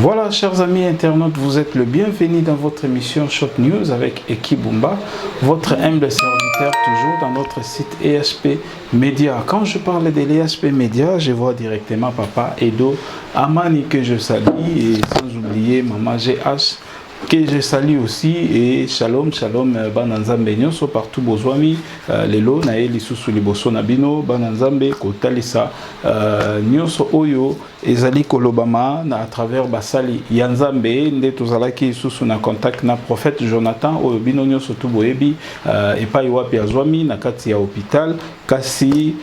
Voilà, chers amis internautes, vous êtes le bienvenu dans votre émission Shot News avec Eki Bumba, votre humble serviteur toujours dans notre site ESP Média. Quand je parle de l'ESP Média, je vois directement papa Edo Amani que je salue et sans oublier maman GH que je salue aussi et shalom shalom bana nzambe nyonso partout bozwami. Lelo na ye lisusu liboso na bino bana nzambe kotalisa nyonso oyo ezali kolobama na à travers basali ya nzambe. Nde tozalaki lisusu na contact na prophète Jonathan oyo bino nyonso tu boyebi epai wapi azwami na kati ya hôpital, kasi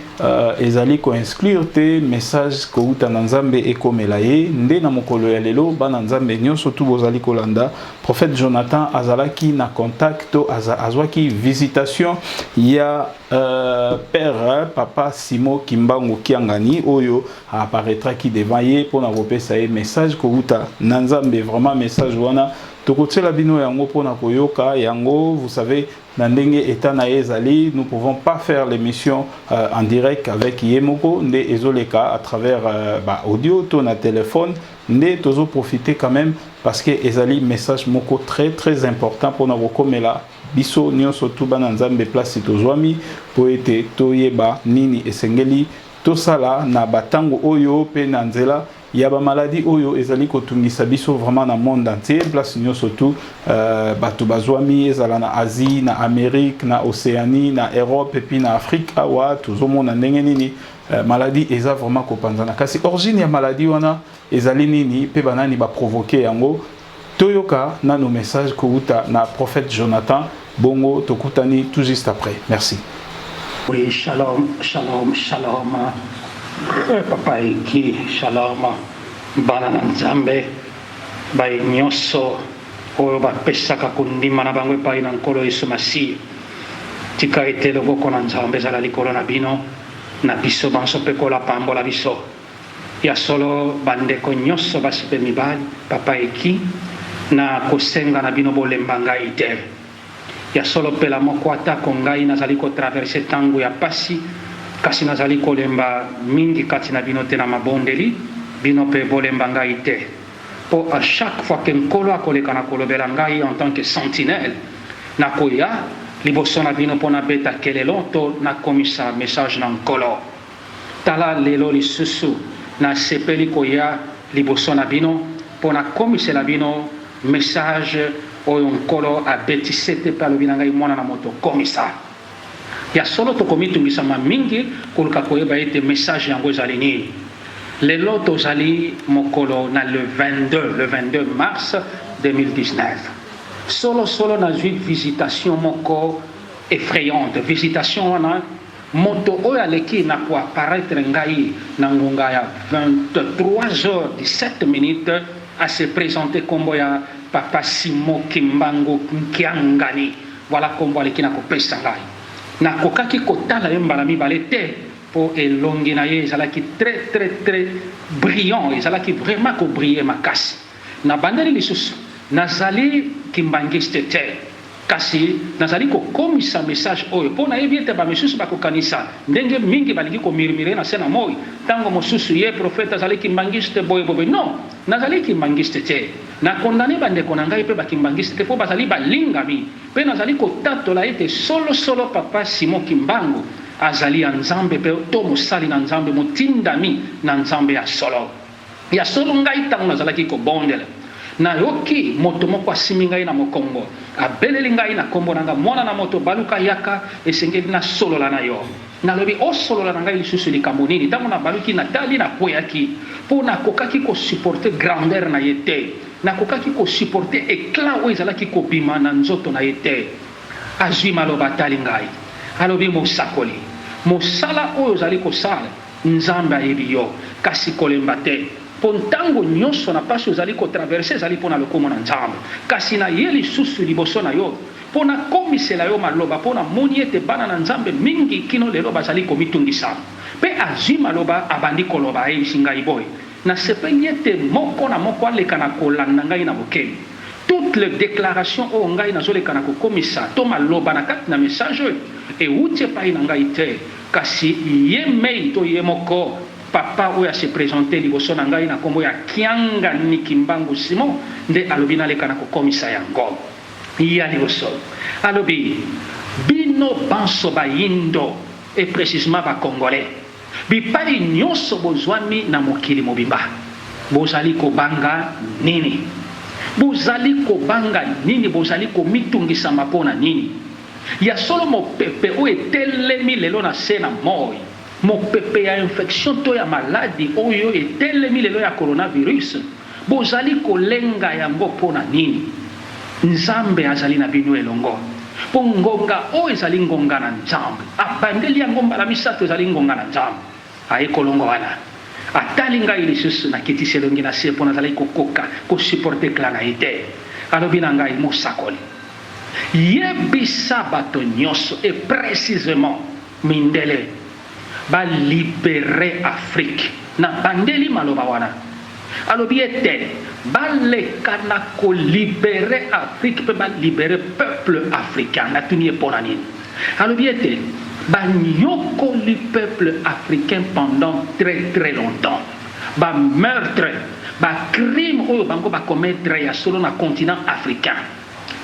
ezali koexclure te message kouta na nzambe ekomela ye. Nde na mokolo ya lelo, bana nzambe nyonso tu bozali kolanda, prophète Jonathan azalaki na contact to azwaki visitation ya père papa Simo Kimbangu Kiangani oyo apparaîtraki devant ye mpona kopesa ye message kouta na nzambe. Vraiment, message wana tokotiela bino yango mpona koyoka yango. Vous savez, na ndenge état na ye ezali, nous pouvons pas faire l'émission en direct avec ye moko, nde ezoleka à travers ba audio to na téléphone. Nde tozoprofiter quand même parce que ezali message moko très très important mpona kokomela biso nyonso tu bana nzambe place tozwami, mpo ete toyeba nini esengeli tosala na batango oyo mpe na nzela ya bamaladi oyo ezali kotungisa biso vraiment na monde entier, place nyonso tu bato bazwami, ezala na Asie, na Amérique, na Océanie, na Europe et puis na Afrique awa. Tozomona ndenge nini maladie eza vraiment kopanzana, kasi origine ya maladie wana ezali nini mpe banani baprovoquer yango? Toyoka nano message kouta na prophète Jonathan, bongo tokutani tout juste après. Merci. Oui, shalom, shalom, shalom. Papa Eki, shalom. Bana na Nzambe, baye nyonso oyo bapesaka kondima na bango epai na Nkolo Yesu Masiya. Tika ete loboko na Nzambe ezala likolo na bino, na biso banso, mpe kola pambola biso. Ya solo, bandeko nyonso basi mpe mibali, papa Eki na kosenga na bino bolemba ngai te. Ya solo, mpela moko, atako ngai nazali kotraverser ntango ya pasi, kasi nazali kolemba mingi kati na bino te na mabondeli. Bino mpe bolemba ngai te, mpo à chaque fois ke Nkolo akoleka na kolobela ngai en tant que sentinelle, nakoya liboso na bino mpo nabeta kelelo to nakomisa message na Nkolo. Tala, lelo lisusu nasepeli koya liboso na bino mpo nakomisela bino message oyo Nkolo abeti sete mpe alobi na ngai: "Mwana na moto, komisa." Ya solo, tokomitungisama mingi koluka koyeba ete message yango ezali nini. Lelo tozali mokolo na le 22, le 22 mars 2019. Solo solo, nazwi visitation moko effrayante. Visitation wana, moto oyo aleki na koapparaître ngai na ngonga ya 23 h 17 minutes, ase présenter nkombo ya papa Simo Kimbangu Nkiangani. Voilà nkombo aleki na kopesa ngai. Nakokaki kotala ye mbala mibale te, mpo elongi na ye ezalaki très très très brillant, ezalaki vraiment kobriller makasi. Nabandeli lisusu, nazali kimbangiste te, kasi nazali kokomisa message oyo mpo nayebi ete bamisusu bakokanisa ndenge mingi, balingi komurmurer na se na moi ntango mosusu: "Ye prophète azali kimbangiste boye boye." Non, nazali kimbangiste te. Nakondamner bandeko na ngai mpe bakimbangiste te, mpo bazali balingami, mpe nazali kotatola ete solosolo papa Simon Kimbangu azali ya Nzambe mpe to mosali na Nzambe, motindami na Nzambe ya solo. Ya solo, ngai ntango nazalaki kobondela, nayoki moto moko asimbi ngai na mokongo, abeleli ngai na nkombo na ngai: "Mwana na moto, baluka, yaka, esengeli nasolola na yo." Nalobi: "Osolola na ngai lisusu likambo nini?" Ntango nabaluki, natali, nakweyaki, mpo nakokaki kosupporter grandeur na ye te, nakokaki kosupporter éclat oyo ezalaki kobima na nzoto na ye te. Azwi maloba, atali ngai, alobi: "Mosakoli, mosala oyo ozali kosala, Nzambe ayebi yo, kasi kolemba te, mpo ntango nyonso na mpasi ozali kotraverser ezali mpo na lokumu na Nzambe. Kasi na ye lisusu liboso na yo mpo nakomisela yo maloba, mpo namoni ete bana na Nzambe mingi kino lelo bazali komitungisa." Mpe azwi maloba, abandi koloba, ayebisi ngai boye: "Nasepeli ete moko na moko aleka na kolanda ngai na bokebi. Toutes les déclarations oyo ngai nazoleka na kokomisa to maloba na kati na message oyo ewuti epai na ngai te, kasi ye mei to ye moko." Papa oyo a se presenter liboso na ngai na kombo ya Kiangani Kimbangu Simon nde alobi naleka na kokomisa yango. Ya liboso, alobi, Bino banso bayindo et precisement ba Congolais, bipayi nionso bozwami na mokili mobimba, bozali kobanga nini? Bozali kobanga nini? Bozali komitungisama mpo na nini? Ya solo mopepe oyo etelemi lelo na se na moi, Mopepe ya infection to ya maladi oyo etelemi lelo ya coronavirus, bozali kolenga yango mpo na nini? Nzambe azali na bino elongo. Mpo ngonga oyo ezali ngonga na Nzambe. Abandeli yango mbala misato, ezali ngonga na Nzambe. Aye kolongwa wana, atali ngai lisusu, nakitisi elongi na se mpo nazalaki kokoka ko supporter eclat na ye te. Alobi na ngai, Mosakoli, yebisa bato nyonso et precisement Mindele ba liberer Afrique. Na bandeli maloba wana. Alobi ete baleka na ko liberer Afrique pe ba liberer peuple africain. Natuni ye pona nini? Alobi ete ba nyokoli peuple africain pendant très très longtemps. Ba meurtres, ba crimes oyo bango ba commettre ya solo na continent africain.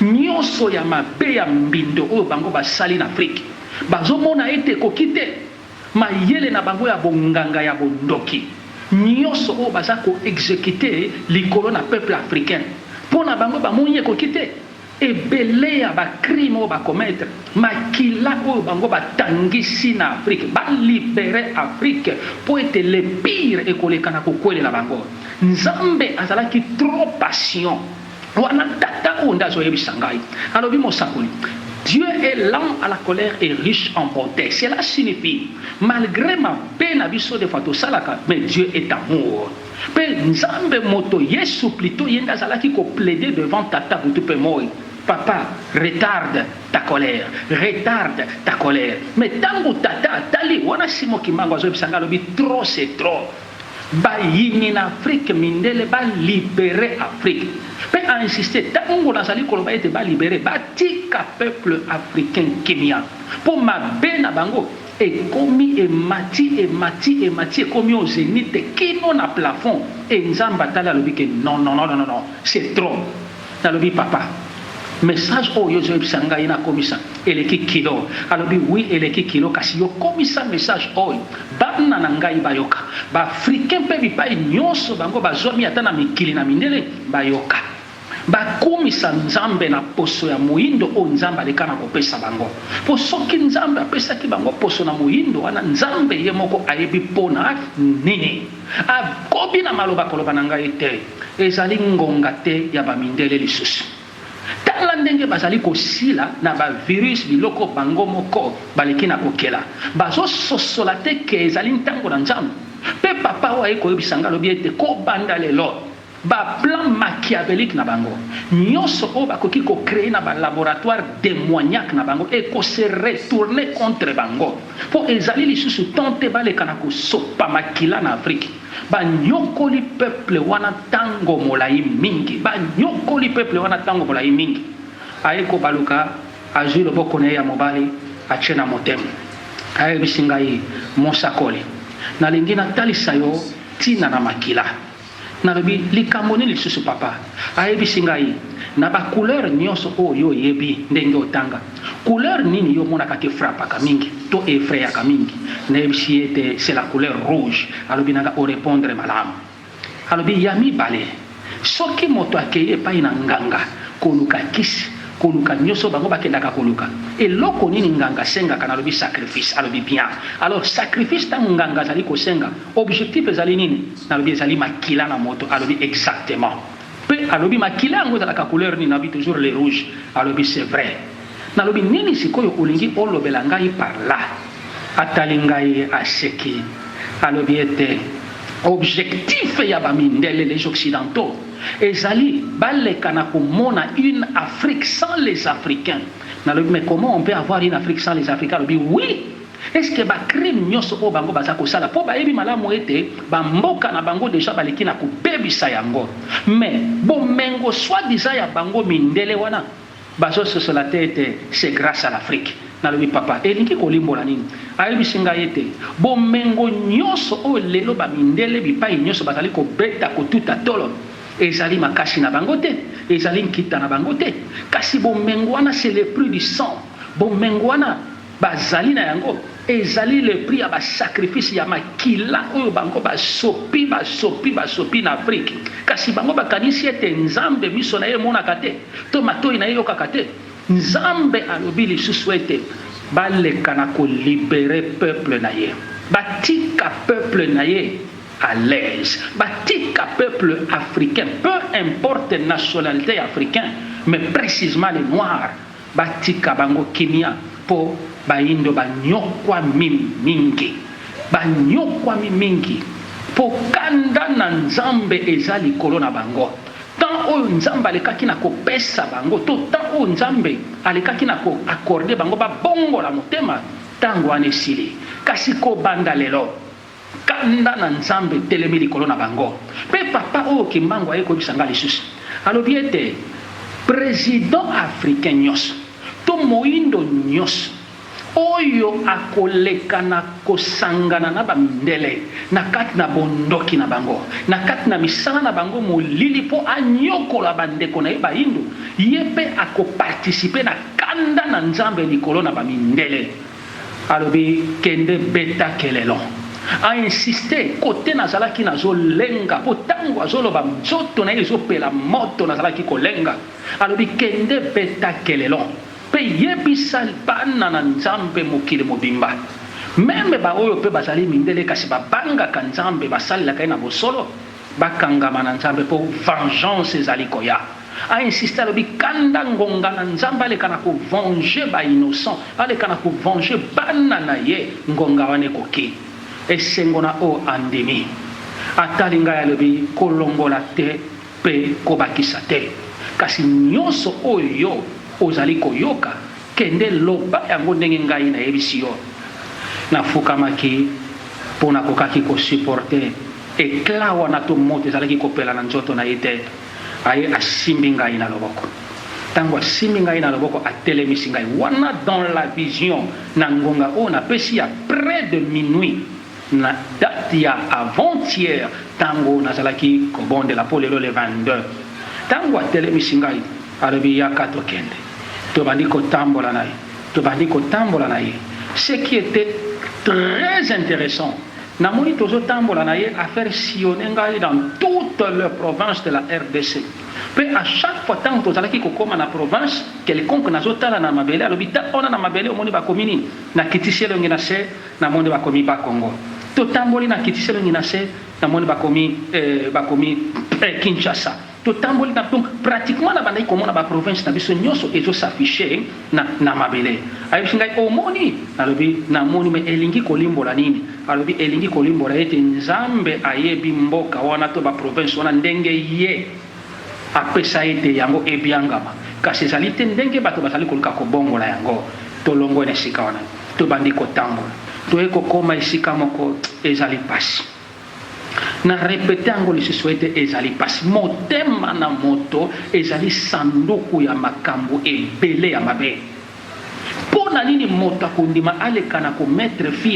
Nionso ya mabe ya mbindo oyo bango basali na Afrique, bazo mona ete ekoki te? Mayele na bango ya bonganga ya bondoki, nionso oyo baza ko executer likolo na peuple africain, po na bango bamoni ekoki te? Ebele ya ba crimes oyo ba commettre, makila oyo bango batangisi na Afrique, ba liberer Afrique po ete le pire ekoleka na kokwelela bango. Nzambe azalaki trop patient. Wana tata oyo nde azoyebisa ngai, alobi mosakoli, Dieu est lent à la colère et riche en bonte. Cela signifie malgre mabe na biso des fois tosalaka, mais Dieu est amour. Pe Nzambe moto Yesu plutot ye nde azalaki ko plaider devant tata butu pe moyi, papa retarde ta colère, retarde ta colère. Mais tango tata atali wana Simon Kimbangu azoyebisa ngai alobi trop c'est trop. Bayini na Afrique mindele ba liberer Afrique pe a insister tango nazali koloba ete ba liberer batika peuple africain kimia po mabe na bango ekomi emati emati emati ekomi au zenith kino na plafond et Nzambe atali alobi ke non non non non c'est trop. Nalobi papa message oyo ozo yebisa ngai nakomisa eleki kilo alobi oui eleki kilo kasi yo komisa message oyo bana na ngai bayoka ba africain pe bipai nionso bango bazuami ata na mikili na mindele bayoka bakumisa nzambe na poso ya moyindo oyo nzambe aleka na kopesa bango po soki nzambe apesaki bango poso na moyindo wana nzambe ye moko ayebi pona nini akobi na maloba koloba na ngai te Ezali ngonga te ya ba mindele lisusu. Tala ndenge bazali kosila na ba virus biloko bango moko baleki na kokela. Bazo sosola te ke ezali ntango na Nzambe. Pe papa oyo aye koyebisa nga alobi ete kobanda lelo ba plans machiaveliques na bango nionso oyo bakoki ko creer na ba laboratoires demoignaques na bango eko se retourner contre bango po ezali lisusu temps te baleka na kosopa makila na Afrique. Ba nyokoli peuple wana tango molayi mingi, ba nyokoli peuple wana tango molayi mingi. Aye kobaluka, azui loboko na ye ya mobali, atie na motema. Ayebisi ngai, Mosakoli, nalingi natalisa yo tina na makila. Nalobi, Likambo nini lisusu, papa? Ayebisi ngai, Na ba couleurs nionso oyo yo oyebi, ndenge otanga, couleur nini yo omonaka ke frappaka mingi to effrayaka mingi? Nayebisi ye ete c'est la couleur rouge. Alobi na nga, o repondre malamu. Alobi, ya mibale, soki moto akeyi epai na nganga koluka kisi, koluka nioso bango bakendaka koluka, eloko nini nganga asengaka? Nalobi, sacrifice. Alobi, bien. Alors sacrifice tango nganga azali kosenga, objectif ezali nini? Nalobi, ezali makila na moto. Alobi, exactement. Pe alobi makila yango ezalaka couleur nini? Nalobi toujours le rouge. Alobi c'est vrai. Nalobi nini sikoyo olingi olobela ngai par là? Atali ngai aseki. Alobi ete objectif ya ba mindele, les occidentaux, ezali baleka na komona une Afrique sans les Africains. Nalobi mais comment on peut avoir une Afrique sans les Africains? Alobi oui. Est ce que ba crimes nionso oyo bango baza kosala po bayebi malamu ete ba mboka na bango dejà baleki na kobebisa yango mais bomengo soit disant ya bango mindele wana bazo sosola te ete c'est grace à l'Afrique. Nalobi, Papa, elingi kolimbola nini? Ayebisi ngai ete bomengo nyonso oyo lelo bamindele bipai nyonso bazali kobeta kotuta tolo, ezali makasi na bango te, ezali nkita na bango te, kasi bomengo wana, c'est le prix du sang. Bomengo wana bazali na yango ezali le prix ya ba sacrifice ya makila oyo bango basopi, basopi, basopi na Afrique. Kasi bango bakanisi ete Nzambe miso na ye emonaka te to matoyi na ye eyokaka te. Nzambe alobi lisusu ete baleka na ko liberer peuple na ye. Batika peuple na ye à l'aise. Batika peuple africain, peu importe nationalite ya africain, mais precisement les noirs, batika bango kimia po bayindo banyokwami mingi. Banyokwami mingi po kanda na Nzambe eza likolo na bango. Temps oyo Nzambe alekaki na kopesa bango to temps oyo Nzambe alekaki na ko accorder bango babongola motema, tango wana esili. Kasi kobanda lelo, kanda na Nzambe etelemi likolo na bango. Pe papa oyo Kimbangu aye koyebisa nga lisusu, alobi ete president africain nionso to moindo nionso oyo akoleka na kosangana na ba mindele na kati na bondoki na bango, na kati na misala na bango molili mpo anyokola ba ndeko na ye bayindo, ye mpe ako participer na kanda na Nzambe likolo na ba mindele. Alobi, Kende beta kelelo. A insister, cote nazalaki nazo lenga mpo tango azoloba nzoto na ye ezopela moto nazalaki kolenga. Alobi, Kende beta kelelo. Pe yebisa bana na Nzambe mokili mobimba, meme ba oyo pe bazali mindele kasi babangaka Nzambe, basalelaka ye na bosolo, bakangama na Nzambe po vengeance ezali koya. A insister alobi kanda ngonga na Nzambe aleka na ko venger ba innocents, aleka na ko venger bana na ye, ngonga wana ekoki. Esengo na oyo andimi. Atali ngai alobi kolongola te Mpe kobakisa te. Kasi nyonso oyo yo ozali koyoka, kende loba yango ndenge ngai nayebisi yo. Nafukamaki mpo nakokaki ko supporter eclat wana to moto ezalaki kopela na nzoto na ye te. Aye asimbi ngai na loboko. Tango asimbi ngai na loboko, atelemisi ngai wana dans la vision na ngonga oyo napesi ya près de minuit. Na date ya avant-hier tango nazalaki kobondela po lelo le 22, tango atelemisi ngai alobi yaka tokende, tobandi kotambola na ye, tobandi kotambola na ye, ce qui etait très interessant, namoni tozotambola na ye a faire sillonner ngai dans toutes les provinces de la rdc, pe à chaque fois tango tozalaki kokoma na province quelconque nazotala na mabele, alobi tala wana na mabele omoni bakomi nini, nakitisi elongi na se, Namoni bakomi Bas Congo. Totamboli na kitisi elongi na se, namoni bakomi eh, bakomi eh, Kinshasa. Totamboli na donc pratiquement nabandaki komona ba province na biso nyonso ezo s'afficher na, na mabele. Ayebisi ngai omoni? Nalobi namoni mais elingi kolimbola nini? Alobi elingi kolimbola ete Nzambe ayebi mboka wana to ba province wana ndenge ye Apesa ete yango ebiangama, kasi ezali te ndenge bato bazali koluka kobongola yango. Tolongwe na esika wana, tobandi kotambola, toye kokoma esika moko, ezali mpasi. Na repeter yango lisusu ete ezali mpasi. Motema na moto ezali sanduku ya makambo ebele ya mabe. Mpo na nini moto akondima aleka na ko mettre fin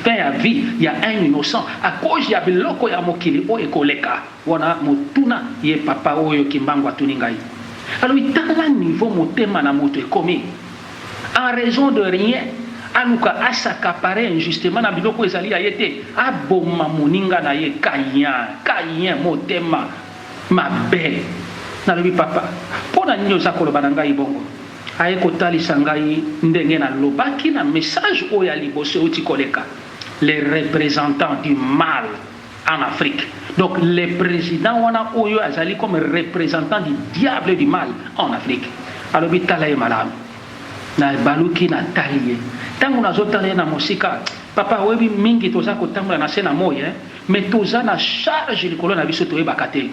ya vie ya un innocent à cause ya biloko ya mokili oyo ekoleka? Wana motuna ye papa oyo kimbangu atuni ngai. Alobi tala niveau motema na moto ekomi en raison de rien aluka a s'accaparer injustement na biloko oyo ezali ya ye te aboma moninga na ye Caïn Caïn motema mabe. Nalobi papa pona nini oza koloba na ngai bongo? Aye kotalisa ngai ndenge nalobaki na message oyo ya liboso euti koleka les representants du mal en Afrique donc le president wana oyo azali comme representant du diable et du mal en Afrique alobi tala ye malamu na baluki na tali ye tango nazo tala ye na mosika papa oyebi mingi toza kotambola na se na moi hein mais toza na charge likolo na biso toyebaka te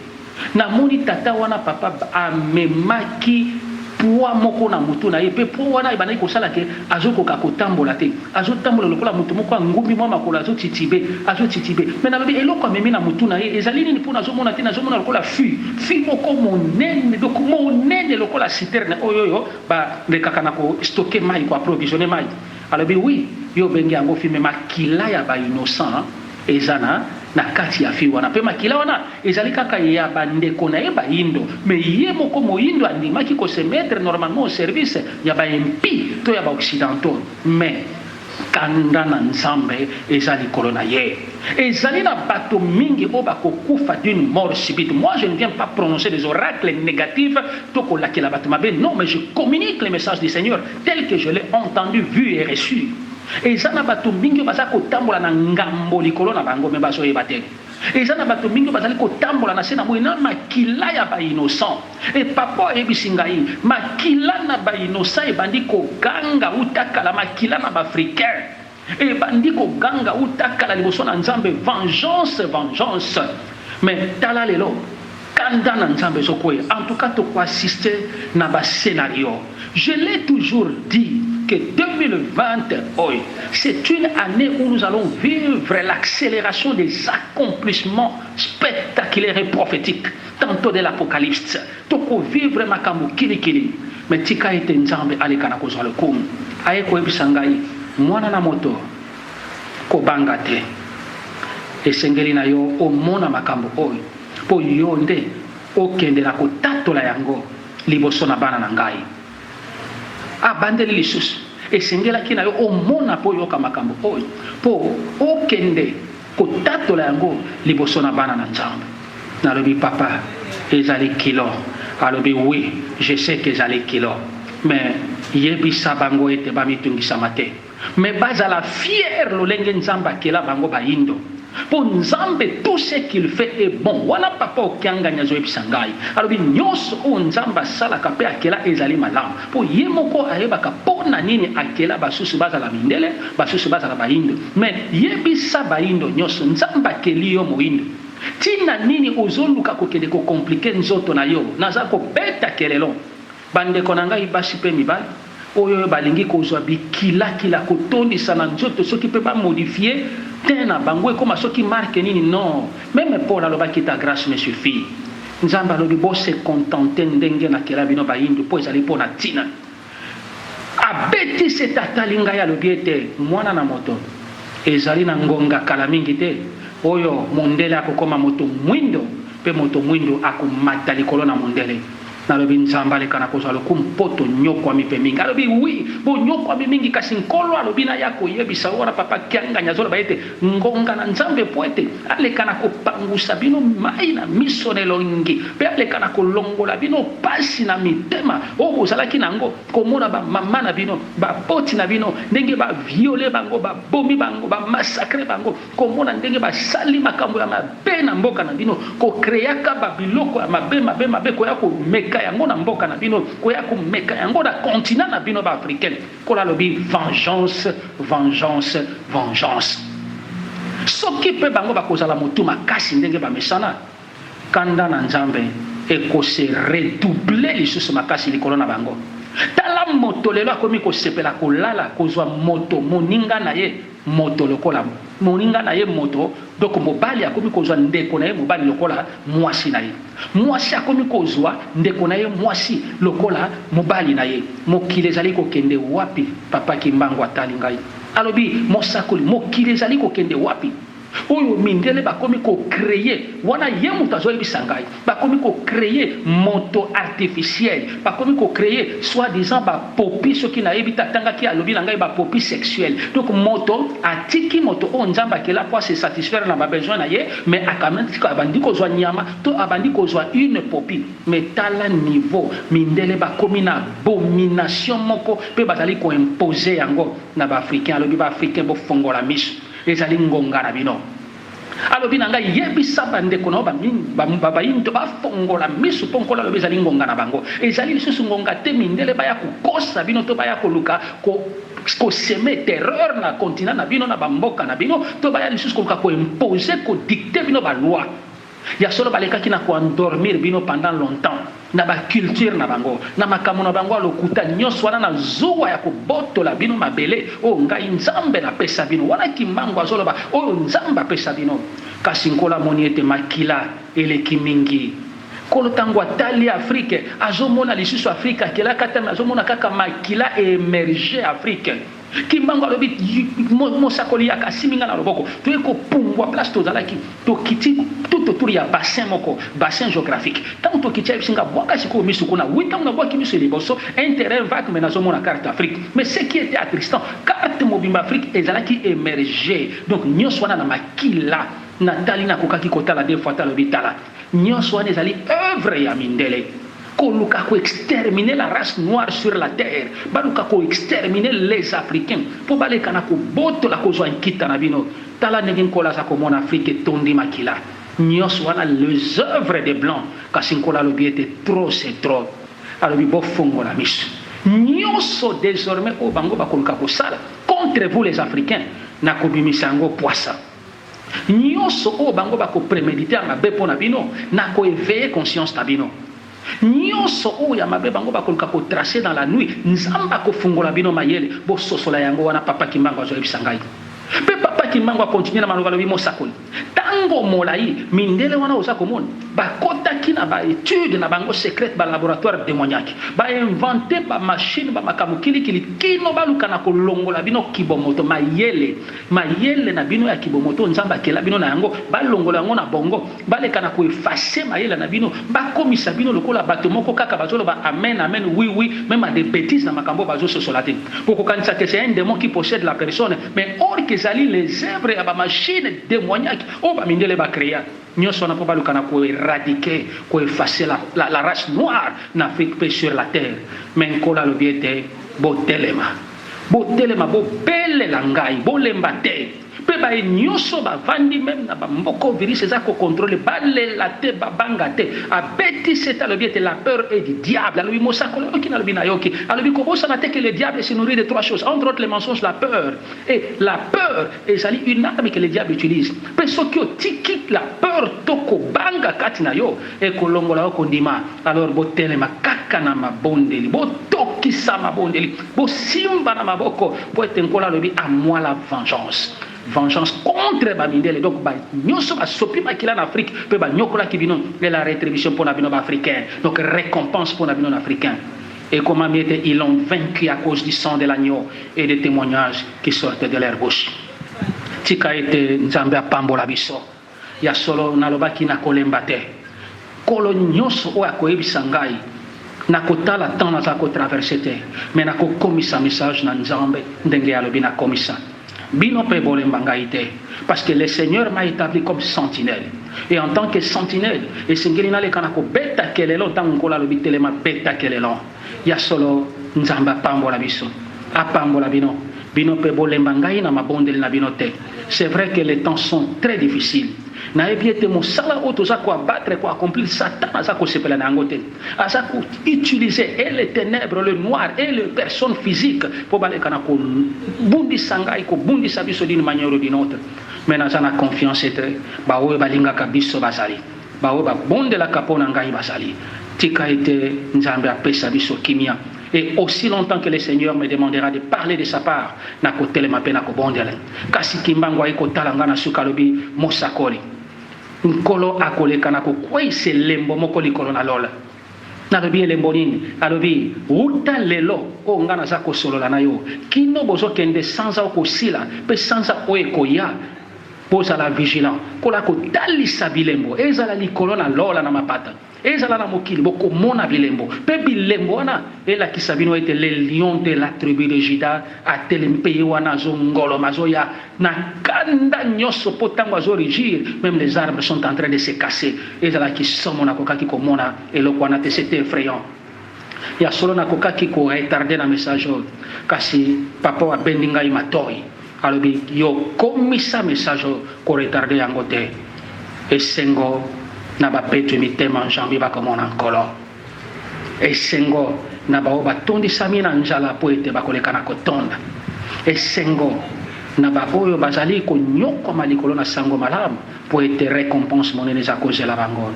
namoni tata wana papa amemaki. poids moko na motu na ye, mpe poids wana ebandaki kosala ke azokoka kotambola te, azotambola lokola moto moko angumbi mwa makolo, azotitibe, azotitibe. Mais nalobi, eloko amemi na motu na ye ezali nini? Mpo nazomona te, nazomona lokola fût moko monene, donc monene lokola citerne oyo balekaka na kostocker mai, koapprovisionner mai. Alobi: "Oui, yo obengi yango fût, mais makila ya bainnocent eza na kati ya fût wana, mpe makila wana ezali kaka ya bandeko na ye bayindo." Mais ye moko moyindo andimaki kose mettre normalement au service ya baimpies to ya baoccidentaux, mais kanda na Nzambe eza likolo na ye. Ezali na bato mingi oyo bakokufa d'une mort subite. Moi, je ne viens pas prononcer des oracles négatifs to kolakela bato mabe, non, mais je communique le message du Seigneur tel que je l'ai entendu, vu et reçu. Eza na bato mingi oyo baza kotambola na ngambo likolo na bango, mais bazoyeba te. Eza na bato mingi oyo bazali kotambola na se na moi na makila ya bainnocent. E papa ayebisi ngai, makila na bainnocent ebandi koganga uta kala, makila na baafricain ebandi koganga uta kala liboso na Nzambe: "Vengeance, vengeance!" Mais tala lelo, kanda na Nzambe ezokwea. En tout cas, tokoassister na bascénario. Je l'ai toujours dit que 2020 oyo, c'est une année où nous allons vivre l'accélération des accomplissements spectaculaires et prophétiques, tantôt de l'Apocalypse. Tokovivre makambo kilikili. Mais tika ete Nzambe aleka na kozwa lokumu. Aye koyebisa ngai: "Mwana na moto, kobanga te, esengeli na yo omona makambo oyo, mpo yo nde okende na kotatola yango liboso na bana na ngai." Abandeli lisusu: "Esengelaki na yo omona mpo oyoka makambo oyo, mpo okende kotatola yango liboso na bana na Nzambe." Nalobi: "Papa, ezali kilo." Alobi: "Oui, je sais que ezali kilo, mais yebisa bango ete bamitungisama te, mais bazala fier lolenge Nzambe akela bango bayindo, mpo Nzambe, tout ce qu'il fait est bon." Wana papa Okiangani azoyebisa ngai, alobi nyonso oyo Nzambe asalaka mpe akela ezali malamu, mpo ye moko ayebaka mpo na nini akela basusu bazala mindele, basusu bazala bayindo. Mais yebisa bayindo nyonso, Nzambe akeli yo moyindo, ntina nini ozoluka kokende kocompliquer nzoto na yo? Naza kobeta kelelo, bandeko na ngai basi mpe mibali oyo balingi kozwa bikilakila, kotondisa na nzoto, soki mpe bamodifier te na bango ekóma soki marque nini. Non, même Paul alobaki: "Ta grâce me suffit." Nzambe alobi: "Bose contenter ndenge nakela bino bayindu, mpo ezali mpo na ntina." Abeti se tatali ngai, alobi ete: "Mwana na moto, ezali na ngonga kala mingi te oyo mondele akokóma moto mwindo, mpe moto mwindo akomata likolo na mondele." Nalobi: "Nzambe aleka na kozwa lokumu, mpo tonyokwami mpe mingi." Alobi: "Oui, bonyokwami mingi, kasi Nkolo alobi na ya koyebisa." Wana papa Kiangani azoloba ete ngonga na Nzambe, mpo ete aleka na kopangusa bino mai na miso na elongi, mpe aleka na kolongola bino pasi na mitema oyo bozalaki nango, komona bamama na bino, baboti na bino, ndenge bavioler bango, babomi bango, bamassacrer bango, komona ndenge basali makambo ya mabe na mboka na bino, kocréaka babiloko ya mabe, mabe, mabe, koya komeka yango na mboka na bino, koya komeka yango na continent na bino baafricaine. Kola alobi: "Vengeance, vengeance, vengeance." Soki mpe bango bakozala motu makasi ndenge bamesana, kanda na Nzambe ekose redoubler lisusu makasi likolo na bango. Tala moto lelo akomi kosepela kolala, kozwa moto moninga na ye, moto lokola moninga na ye moto. Donc mobali akomi kozwa ndeko na ye mobali lokola mwasi na ye, mwasi akomi kozwa ndeko na ye mwasi lokola mobali na ye. Mokili ezali kokende wapi? Papa Kimbangu atali ngai, alobi: "Mosakoli, mokili ezali kokende wapi oyo mindele bakomi kocréer?" Wana ye moto azoyebisa ngai, bakomi kocréer moto artificiel, bakomi kocréer soi-disant bapopi, soki nayebi te. Atangaki, alobi na ngai bapopi sexuel. Donc moto atiki moto oyo Nzambe akela po ase satisfaire na babesoin na ye, mais abandi kozwa nyama to abandi kozwa une popi. Mais tala niveau mindele bakomi na abomination moko, mpe bazali koimposer yango na baafricain. Alobi: "Baafricain, bofongola miso, ezali ngonga na bino." Alobi na ngai: "Yebisa bandeko na yo bayindo bafongola miso, mpo Nkolo alobi ezali ngonga na bango. Ezali lisusu ngonga te mindele baya kokosa bino to baya koluka kosemer terreur na continent na bino, na bamboka na bino, to baya lisusu koluka koimposer, kodicter bino baloi." Ya solo, balekaki na koendormir bino pendant longtemps. na ba culture na bango, na makambo na bango ya lokuta nyonso wana, na zuwa ya kobotola bino mabele oyo ngai Nzambe napesa bino. Wana Kimbangu azoloba oyo Nzambe apesa bino. Kasi Nkolo amoni ete makila eleki mingi. Nkolo tango atali Afrique, azomona lisusu Afrique akelaka te, mais azomona kaka makila e emerger Afrique. Kimbangu alobi, Mosakoli yaka, asimbi nga na loboko, toye kopumbwa place tozalaki, tokiti tout autour ya bassin moko, bassin geographique. Tango tokiti ayebisi nga, bwaka sikoyo misu kuna. Oui, tango nabwaki misu ya liboso, un terrain vague mais nazomona carte Afrique. Mais ce qui etait attristant, carte mobimba Afrique ezalaki emerger. Donc nionso wana na makila. Natali, nakokaki kotala deux fois te, alobi tala. Nionso wana ezali oeuvre ya mindele. Koluka ko exterminer la race noire sur la terre, baluka ko exterminer les africains po baleka na kobotola kozwa nkita na bino. Tala ndenge Nkolo aza komona Afrique etondi makila. Nionso wana les oeuvres des blancs. Kasi Nkolo alobi ete trop c'est trop. Alobi bofongola miso. Nionso desormais oyo bango bakoluka kosala contre vous les africains, nakobimisa yango pwasa. Nionso oyo bango bako premediter ya mabe mpo na bino, nako eveiller conscience na bino. Nionso oyo ya mabe bango bakoluka ko tracer dans la nuit, Nzambe akofungola bino mayele, bososola yango. Wana Papa Kimbangu azoyebisa ngai. Mpe Papa Kimbangu a continuer na maloba alobi, Mosakoli, tango molayi, mindele wana oza komona, bakotaki na ba etudes na bango secrètes, ba laboratoires demoniaques, ba inventer ba machines, ba makambo kilikili, kino baluka na kolongola bino kibomoto, mayele. Mayele na bino ya kibomoto oyo Nzambe akela bino na yango, balongola yango na bongo, baleka na ko effacer mayele na bino, bakomisa bino lokola bato moko kaka bazoloba amen, amen, oui, oui, meme à des betises na makambo oyo bazososola te. Bokokanisa que c'est un demon qui possède la personne, mais or que ezali les œuvres ya ba machines demoniaques oyo ba mindele ba crea. Nionso wana mpo baluka na ko eradiquer, ko effacer la, la, la race noire na Afrique mpe sur la terre. Mais Nkolo alobi ete botelema. Botelema, bobelela ngai, bolemba te. Mpe baye nyoso bavandi meme na ba mboka oyo virus eza ko controler, balela te, babanga te. Abeti sete alobi ete la peur est du diable. Alobi mosakoli oyoki? Nalobi nayoki. Alobi kobosana te que le diable se nourrit de trois choses, entre autres les mensonges, la peur. Et la peur ezali une arme que le diable utilise. Mpe soki otiki la peur to kobanga kati na yo, ekolongola yo kondima. Alors botelema kaka na mabondeli, botokisa mabondeli, bosimba na maboko, mpo ete Nkolo alobi, à moi la vengeance. Vengeance contre ba mindele, donc ba nyoso basopi makila na Afrique mpe banyokolaki bino, et la rétribution mpo na bino ba africains, donc récompense mpo na bino na africains. Ekomami ete ils l'ont vaincu à cause du sang de l'agneau et des témoignages qui sortaient de leur bouche. Tika ete Nzambe apambola biso. Ya solo, nalobaki, Nakolemba te. Nkolo, nyonso oyo akoyebisa ngai, nakotala temps naza ko traverser te, mais nakokomisa message na Nzambe ndenge ye alobi nakomisa. Bino pe bolemba ngai te, parce que le Seigneur m'a etabli comme sentinelle. Et en tant que sentinelle, esengeli naleka na kobeta kelelo ntango Nkolo alobi telema, beta kelelo. Ya solo, Nzambe apambola biso. Apambola bino. Bino pe bolemba ngai na mabondeli na bino te. C'est vrai que les temps sont très difficiles. Nayebi ete mosala oyo toza ko abattre, ko accomplir, Satan aza kosepela na yango te. Aza ko utiliser et les tenèbres, le noir et les personnes physiques po baleka na kobundisa ngai, kobundisa biso d'une manière ou d'une autre. Mais naza na confiance ete baoyo balingaka biso bazali. Baoyo babondelaka mpo na ngai bazali. Tika ete Nzambe apesa biso kimia. Et aussi longtemps que le Seigneur me demandera de parler de sa part, nakotelema mpe nakobondela. Kasi Kimbangu aye kotala ngai na suka alobi, Mosakoli, Nkolo akoleka na kokweisa elembo moko likolo na lola. Nalobi, Elembo nini? Alobi, Wuta lelo oyo ngai naza kosolola na yo, kino bozokende sanza oyo kosila mpe sanza oyo ekoya, Bozala vigilant. Nkolo akotalisa bilembo, ezala likolo na lola na mapata, ezala na mokili, bokomona bilembo. Mpe bilembo wana elakisa bino ete le lion de la tribu de Juda atelemi, mpe ye wana azongoloma, azoya na kanda nyonso, mpo ntango azo rugir, meme les arbres sont en train de se casser. Ezalaki somo, nakokaki komona eloko wana te, c'etait effrayant. Ya solo nakokaki ko retarder na message oyo, kasi papa oyo abendi ngai matoyi. Alobi yo komisa message oyo ko retarder yango te. Esengo na ba petwe mitema jambi bakomona Nkolo. Esengo na baoyo batondisami na nzala mpo ete bakoleka na kotonda. Esengo na baoyo bazali konyokwama likolo na sango malamu mpo ete recompense monene eza kozela bango.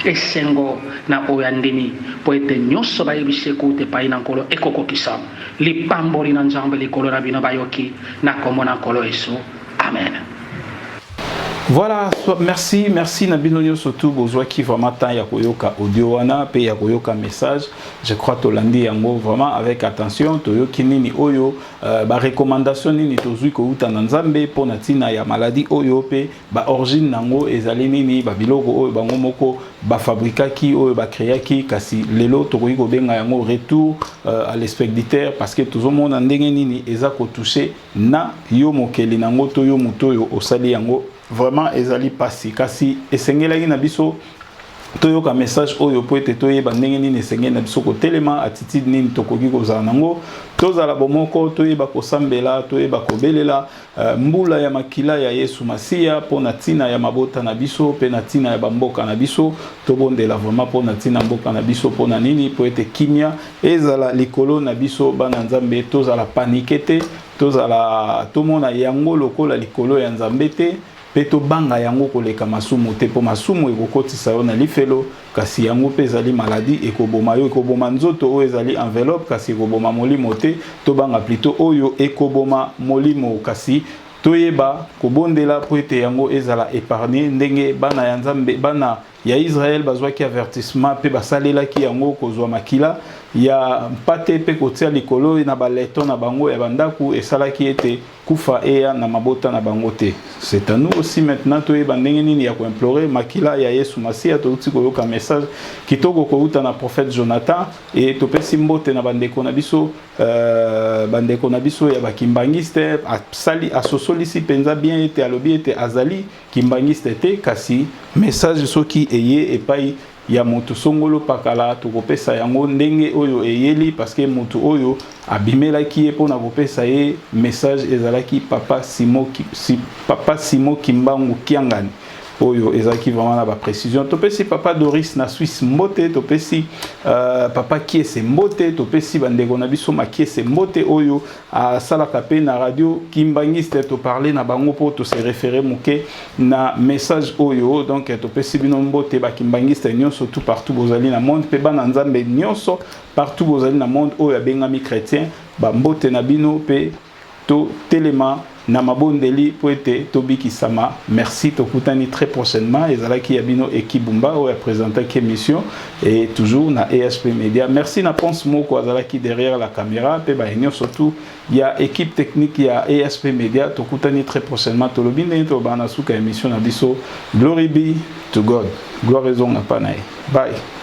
Esengo na oyo andimi, mpo ete nyonso bayebisi ye kouta epayi na Nkolo ekokokisama. Lipamboli na Nzambe likolo na bino bayoki, na kombo na Nkolo Yesu. Amen. Voilà, merci, merci na bino nyonso tout bozwaki vraiment temps ya koyoka audio wana pe ya koyoka message. Je crois tolandi yango vraiment avec attention, toyoki nini oyo ba recommandation nini tozwi kouta na Nzambe mpo na ntina ya maladie oyo pe ba origine nango ezali nini, ba biloko oyo bango moko ba fabrikaki oyo ba créaki, kasi lelo tokoki kobenga yango retour à l'expéditeur parce que tozomona ndenge nini eza kotoucher na yo mokeli nango to yo moto oyo osali yango. Vraiment ezali pasi, kasi esengelaki na biso toyoka message oyo po ete toyeba ndenge nini esengeli na biso kotelema, attitude nini tokoki kozala nango, tozala bomoko, toyeba kosambela, toyeba kobelela mbula ya makila ya Yesu Masiya mpo na ntina ya mabota na biso mpe na ntina ya bamboka na biso. Tobondela vraiment mpo na ntina mboka na biso. Mpo na nini? Mpo ete kimia ezala likolo na biso bana Nzambe. Tozala paniqué te, tozala tomona yango lokola likolo ya Nzambe te, mpe tobanga yango koleka masumu te, mpo masumu ekokotisa yo na lifelo, kasi yango mpe ezali maladie ekoboma yo, ekoboma nzoto oyo ezali enveloppe, kasi ekoboma molimo te. Tobanga plutôt oyo ekoboma molimo, kasi toyeba kobondela mpo ete yango ezala épargne, ndenge bana ya Nzambe, bana ya Israel bazwaki avertissement mpe basalelaki yango kozwa makila ya mpate mpe kotia likolo na baleto na bango ya bandako, esalaki ete kufa eya na mabota na bango te. C'est à nous aussi maintenant toyeba ndenge nini ya koimplorer makila ya Yesu Masiya. Touti koyoka message kitoko kouta na prophète Jonathan e topesi mbote na bandeko na biso, bandeko na biso ya bakimbangiste. Asali asosolisi mpenza bien ete alobi ete azali kimbangiste te, kasi message soki eye epai ya moto songolo pakala, tokopesa yango ndenge oyo eyeli, parce que moto oyo abimelaki ye mpona kopesa ye message ezalaki papa Simo Kimbangu Kiangani, oyo ezalaki vraiment na baprécision. Topesi papa Doris na Suisse mbote, topesi papa Kiese mbote, topesi bandeko na biso Makiese mbote oyo asalaka mpe na radio kimbangiste. Toparle na bango mpo tose référé moke na message oyo. Donc topesi bino mbote, bakimbangiste nyonso tout partout bozali na monde, mpe bana Nzambe nyonso partout bozali na monde oyo abengami chrétien, bambote na bino mpe totelema na mabondeli mpo ete tobikisama. Merci, tokutani très prochainement. Ezalaki ya bino Ekibumba oyo apresentaki émission et toujours na ESP Media. Merci na Ponce moko azalaki derrière la caméra mpe baye nyonso tout ya équipe technique ya ESP Media. Tokutani très prochainement. Tolobi ndenge tolobaka na suka émission na biso: glory be to God, gloire ezonga mpa na ye. Bye.